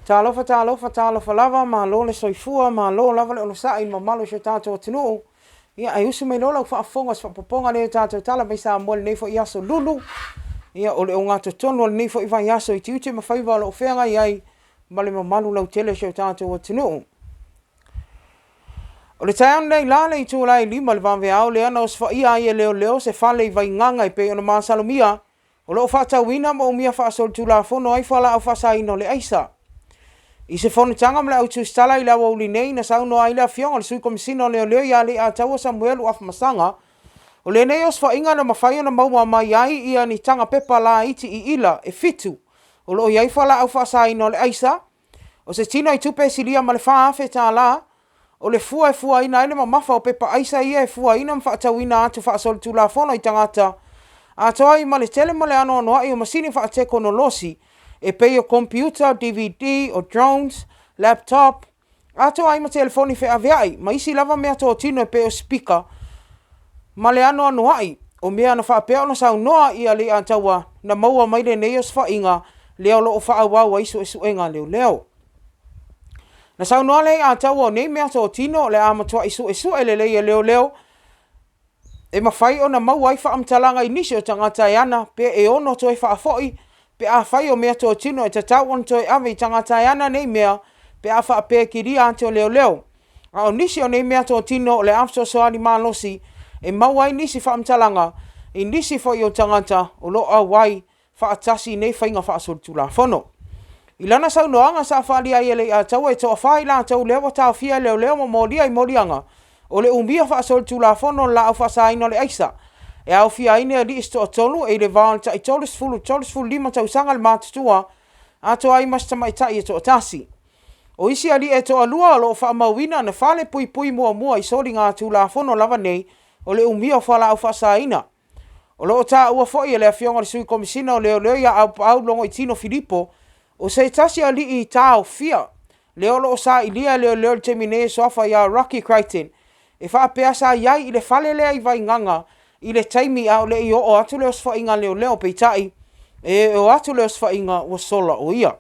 Talofa, talofa, talofa lava, malo le soifua, malo lava le onosai i le mamalu o si o tatou atunuu. Ia, ae usu mai loa lau faafofoga i se faaopoopoga lea i tatou tala mai Samoa i lenei foi aso lulu. Ia, o le ogatotonu o lenei foi vaiaso i tiute ma faiva o lo o feagai ai ma le mamalu lautele o si o tatou atunuu. O le taeao lenei la le itula e 5 i le vaveao lea na osofaia ai e leoleo se fale i Vaigaga e pei ona masalomia o lo o faatauina ma umia faasolitulafono ai fualaau faasaina o le aisa. I se fonotaga ma le au tusitala i le aoauli nei na saunoa ai le Afioga i le Sui Komesina o Leoleo ia Leiataua Samuelu Afamasaga, o lenei osofaiga na mafai ona maua mai ai ia ni taga pepa laiti iila e fitu o lo o i ai fualaau faasaina o le aisa, o se tino i tupe e silia ma le $4,000, o le fua e fuaina ai le mamafa o pepa aisa ia e fuaina ma faatauina atu faasolitulafono i tagata, atoa ai ma le tele ma le anoanoai o masini faatekonolosi e pei o komepiuta, DVD, o drones, laptop, atoa ai ma telefoni feaveai ma isi lava meatotino e pei o sipika ma le anoanoai o mea na faapea ona saunoa ia Leiataua na maua mai lenei osofaiga lea o lo o faaauau ai suesuega a leoleo. Na saunoa Leiataua o nei meatotino o le a matuai suesue lelei e leoleo e mafai ona maua ai faamatalaga i nisi o tagata e ana pe e ono toe faafoi pe afai o meatotino e tatau ona toe ave i tagata e ana nei mea pe a faapea e kilia atu e leoleo. A o nisi o nei meatotino o le a fesoasoani malosi e maua ai nisi faamatalaga i nisi foi o tagata o lo o auai faatasi i nei faiga faasolitulafono. I lana saunoaga sa faaalia ai e Leiataua e toafa i latou lea ua taofia e leoleo ma molia i moliaga o le umia faasolitulafono o le laau faasaina o le aisa, e aofia ai ni alii se toatolu e i le va o le tai 30 i le 35 tausaga le matutua, atoa ai ma se tamaitai e toatasi. O isi alii e toalua o lo o faamauina na fale puipui muamua i soligatulafono lava nei o le umia o fualaau faasaina. O lo o taua foi e le Afioga i le Sui Komesina o Leoleo ia Aupaau Logoitino Filipo, o se tasi alii taofia lea o lo o sailia e leoleo i le taimi nei e suafa ia Rocky Crichton, e faapea sa i ai i le fale lea i Vaigaga i le taimi a o le i oo atu le osofaiga a leoleo, peitai, e oo atu le osofaiga ua sola o ia.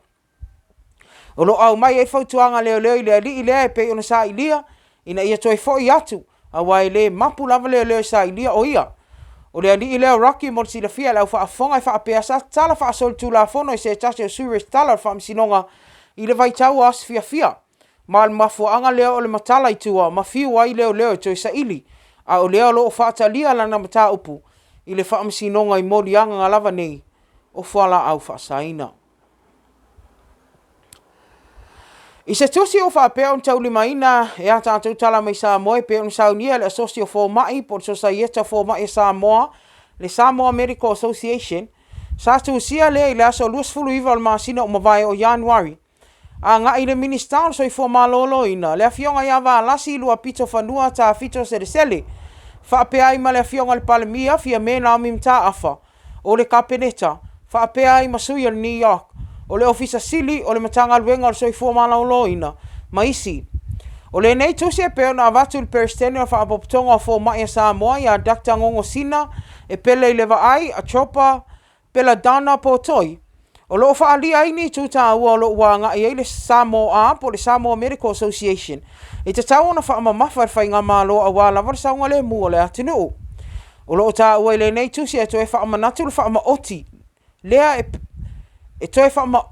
O lo o aumai ai fautuaga a leoleo i le alii lea e pei ona sailia ina ia toe foi atu aua e le mapu lava leoleo e sailia o ia. O le alii lea o Rocky mo le silafia e le au faafofoga e faapea sa tatala faasolitulafono e se tasi o sui resitala o le faamasinoga i le vaitau o aso fiafia. Ma o le mafuaaga lea o le matala i tua ma fiu ai leoleo e toe saili, a o lea o lo o faatalia lana mataupu i le faamasinoga i moliaga lava nei o fualaau faasaina. I se tusi ua faapea ona taulimaina e a tatou tala mai Samoa e pei ona saunia e le Asosi o Fomai po o le Sosaieta o Fomai a Samoa, le Samoa Medical Association, sa tusia lea i le aso 29 o le masina ua mavae o Ianuari, agai i le Minisita o le Soifua Maloloina, le Afioga ia Valasi Luapitofanua Tafito Selesele, faapea ai ma le Afioga i le Palemia, Fiame Naomi Mataafa, o le Kapeneta, faapea ai ma sui o le NEOC, o le Ofisa Sili o le Matagaluega o le Soifua Maloloina, ma isi. O lenei tusi e pei ona avatu i le Peresetene o le Faalapotopotoga o Fomai a Samoa ia Doctor Gogosina e pele i le vaai, Atropa Belladonna Potoi, o lo o faaalia ai ni itu taua o lo o ua agai ai le Samoa po o le Samoa Medical Association e tatau ona faamamafa e le Faigamalo aua lava le saogalemu o le atunuu. O lo o taua i lenei tusi e toe faamanatu le faamaoti lea e toe faama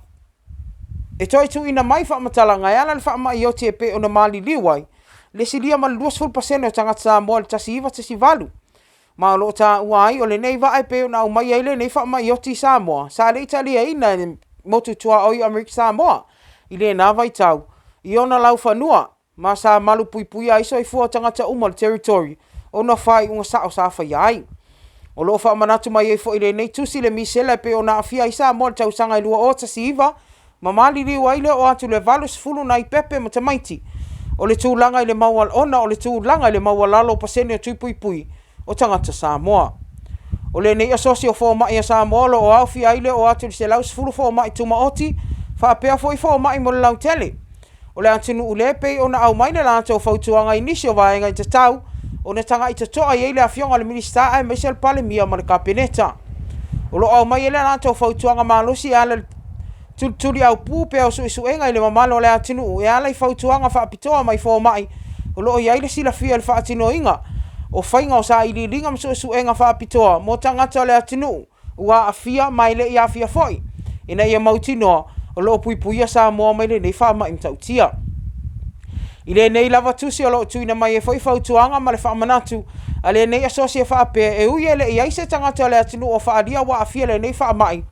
e toe tuuina mai faamatalaga e ala i le faamai oti e pei ona maliliu ai le silia ma le 20% o tagata Samoa i le 19.8. Ma o lo o taua ai o lenei vaa e pei ona aumai ai lenei faamai oti i Samoa, sa le i taliaina e le motu tuaoi o Amerika Samoa i lena vaitau i ona laufanua, ma sa malupuipuia ai soifua o tagata uma o le territory ona o faaiuga sao sa faia ai. O lo o faamanatu mai ai foi i lenei tusi le misela e pei ona aafia ai Samoa i le tausaga e 2019 ma maliliu ai le oo atu i le 80 nai pepe ma tamaiti o le tulaga i le ona o le tulaga i le maualalo o pasene o tui puipui o tagata Samoa. O lenei asosi o fomai a Samoa o lo o aofia ai le oo atu i le 110 fomai tumaoti faapea foi fomai mo le lautele o le atunuu lea e pei ona aumai le latou fautuaga i nisi o vaega e tatau ona tagai totoa i ai le Afioga i le Minisita aemaise o le Palemia ma le Kapeneta. O lo o aumai ai le latou fautuaga malosi e ala i le tulituliaupū pea o suesuega i le mamalu o le atunuu e ala i fautuaga faapitoa mai fomai o lo o i ai le silafia i le faatinoina o faiga o sailiiliga ma suesuega faapitoa mo tagata o le atunuu ua aafia ma e le i aafia foi, ina ia mautinoa o lo o puipuia Samoa mai lenei faamai matautia. I lenei lava tusi o lo o tuuina mai ai foi fautuaga ma le faamanatu a lenei asosi e faapea e ui e le i i ai se tagata o le atunuu o faaalia ua aafia i lenei faamai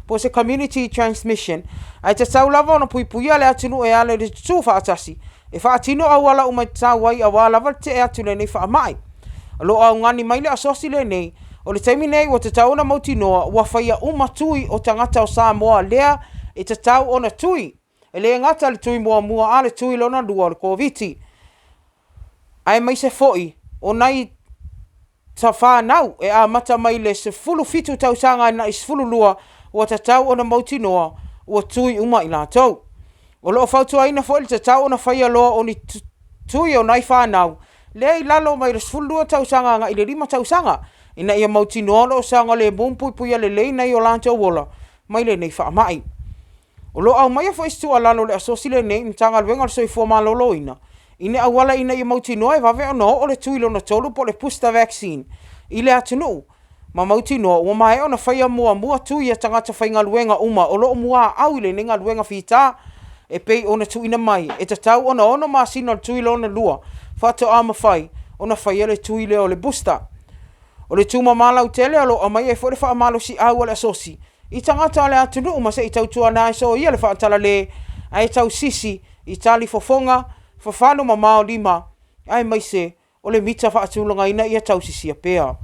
po o se community transmission, ae tatau lava ona puipuia le atunuu e ala i le tutu faatasi e faatino auala uma e tatau ai aua lava le tetee atu i lenei faamai. O lo o augani mai le asosi lenei, o le taimi nei ua tatau ona mautinoa ua faia uma tui o tagata o Samoa lea e tatau ona tui, e le gata i le tui muamua a o le tui lona lua o le Koviti, aemaise foi o nai fanau e amata mai le 17 tausaga agai le 12 ua tatau ona mautinoa ua tui uma i latou. O lo o fautuaina foi le tatau ona faia loa o ni tui o nai fanau lea i lalo mai le 12 tausaga agai le 5 tausaga ina ia mautinoa o lo o saogalemu ma puipuia lelei nai o latou ola mai lenei faamai. O lo o aumaia foi se tuualalo a le asosi lenei i le Matagaluega o le Soifua Maloloina i ni auala ina ia mautinoa e vave ona oo le tui lona tolu po o le booster vaccine i le atunuu ma mautinoa ua maea ona faia muamua tui a tagata faigaluega uma o lo o muaau i lenei galuega fita e pei ona tuuina mai e tatau ona ono masina o le tui lona lua faatoa mafai ona faia le tui lea o le booster. O le tumama lautele o lo o aumai ai foi le faamalosiau a le asosi i tagata o le atunuu ma se i tautuana ai soia le faatalale ae tausisi i talifofoga, fafano mamao lima aemaise o le mita faatulagaina ia tausisia pea.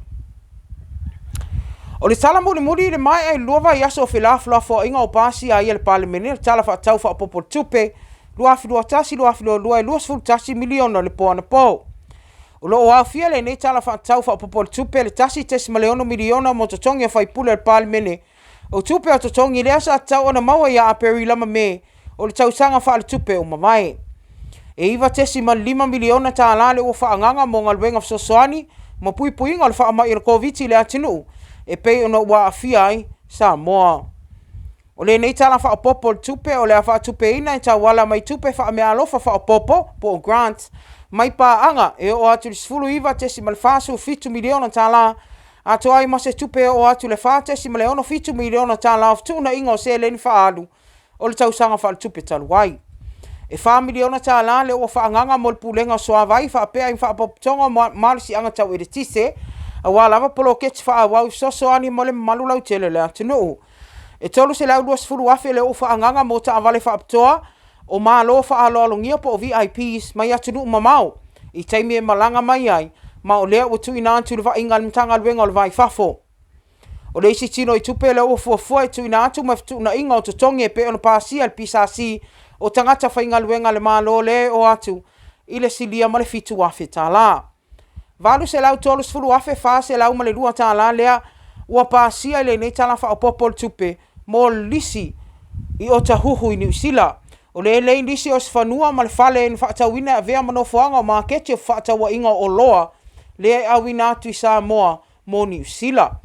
O le tala mulimuli i le maea i le lua vaiaso o felafolafoaiga o pasia ai e le Palemene le Tala Faatatau Faaopoopo o le Tupe 2021/2022 e $21 miliona le po anapo. O lo o aofia lenei Tala Faatatau Faaopoopo o le Tupe le $1.6 miliona mo totogi o faipule o le Palemene. O tupe o totogi lea sa tatau ona maua ia Aperila ma Me o le tausaga faaletupe ua mavae. E $9.5 miliona tala lea ua faaagaaga mo galuega fesoasoani ma puipuiga o le faamai o le Koviti i le atunuu e pei ona ua aafia ai Samoa. O lenei Tala Faaopoopo o le Tupe o le a faatupeina e tauala mai tupe faameaalofa faaopoopo po o grants mai paaga e oo atu i le $19.47 miliona tala atoa ai ma se tupe e oo atu i le $4.67 miliona tala o fetuunaiga o seleni faaalu o le tausaga faaletupe talu ai. E $4 miliona tala lea ua faaagaaga mo le Pulega o Suavai faapea ai ma Faalapotopotoga o Malosiaga Tau Eletise aua lava poloketi faaauau i fesoasoani mo le mamalu lautele o le atunuu. E $320,000 lea ua faaagaaga mo taavale faapitoa o malo faaaloalogia po o VIPs mai atunuu mamao i taimi e malaga mai ai, ma o lea ua tuuina atu i le vaaiga a le Matagaluega o le Va i Fafo. O le isi tino i tupe lea ua fuafua e tuuina atu ma fetuunaiga o totogi e pei ona pasia e le PSC o tagata faigaluega a le Malo lea e oo atu i le silia ma le $7,000. $830,402 lea ua pasia i lenei Tala Faaopoopo o le Tupe mo le lisi i Otahuhu i Niu Sila. O lenei lisi o se fanua ma le fale na faatauina e avea ma nofoaga o maketi o fefaatauaiga o oloa lea e auina atu i Samoa mo Niu Sila.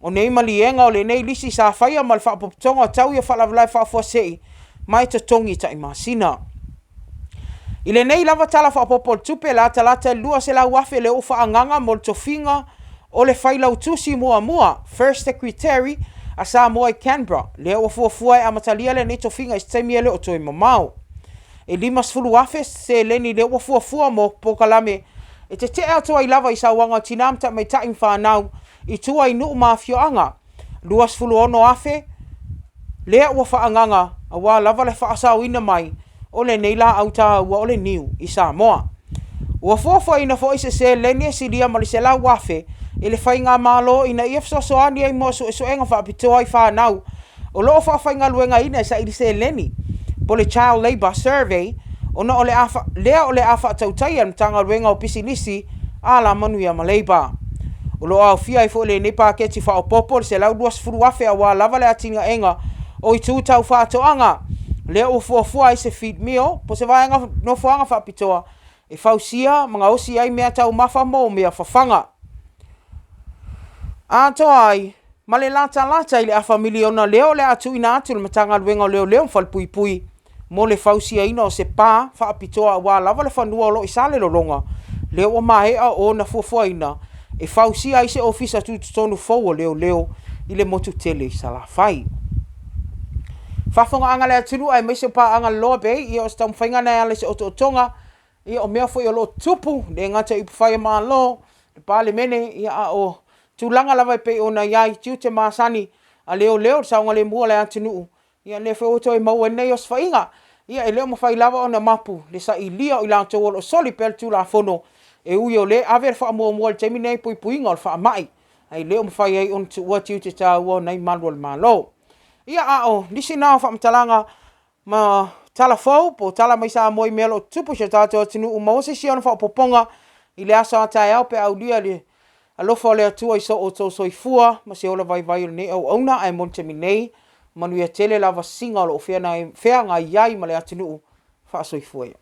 O nei maliega o lenei lisi sa faia ma le Faapotopotoga o Taui o Faalavelave Faafuasei ma e totogi tai masina. I lenei lava Tala Faaopoopo o le Tupe, latalata i le $200,000 lea ua faaagaaga mo le tofiga o le Failautusi muamua, First Secretary, a Samoa i Canberra, lea ua fuafua e amatalia lenei tofiga i se taimi e le o toe mamao. E $50,000 se seleni lea ua fuafua mo polokalame e tetee atu ai lava i sauaga o tina ma tamaitai ma fanau i tua i nuu ma afioaga. 26,000 lea ua faaagaaga aua lava le faasaoina mai o lenei laau taua o le niu i Samoa. Ua fuafuaina foi se seleni e silia ma le $100,000 e le Faigamalo ina ia fesoasoani ai mo suesuega faapitoa i fanau o lo o faafaigaluegaina e saili seleni po o le Child Labour Survey ona o le a lea o le a faatautaia e le Matagaluega o Pisinisi, Alamanuia ma Leipa. O lo o aofia ai foi lenei paketi faaopoopo le $120,000 aua lava le atinaega o itu tau faatoaga, lea ua fuafua ai se feed mill po o se vaega nofoaga faapitoa e fausia ma gaosi ai mea taumafa mo mea fafaga. Atoa ai. Ma le latalata i le afa miliona lea o le a tuuina atu i le Matagaluega o Leoleo ma Falepuipui mo le fausiaina o se pa faapitoa aua lava le fanua o lo o i Salelologa, lea ua maea ona fuafuaina e fausia ai se ofisa tutotonu fou o leoleo i le motu tele i Salafai. Faafofogaaga a le atunuu aemaise o paaga a le Loa Bay, ia o se taumafaiga lena e ala i se otootoga, ia o mea foi o lo o tutupu, e le gata i upufai o Malo, le Palemene, ia a o tulaga lava e pei ona i ai tiute masani a leoleo, le saogalemu o le atunuu, ia lea foi ua toe maua ai lenei osofaiga. Ia e le o mafai lava ona mapu le sailia o i latou o lo o soli pea le Tulafono, e ui o lea e ave le faamuamua i le taimi lenei i le puipuiga o le faamai, ae le o mafai ai ona tuua tiute taua o nai malu o le Malo. Ia, a o nisi na o faamatalaga ma tala fou po o tala mai Samoa i mea o lo o tutupu i si o tatou atunuu, maua se isi ona faaopoopoga i le aso a taeao pe a aulia le alofa o le Atua i so outou soifua ma se ola vaivai o lenei auauna. Ae mo le taimi nei, manuia tele lavasiga o lo o feagai ai ma le atunuu. Faasoifua ia.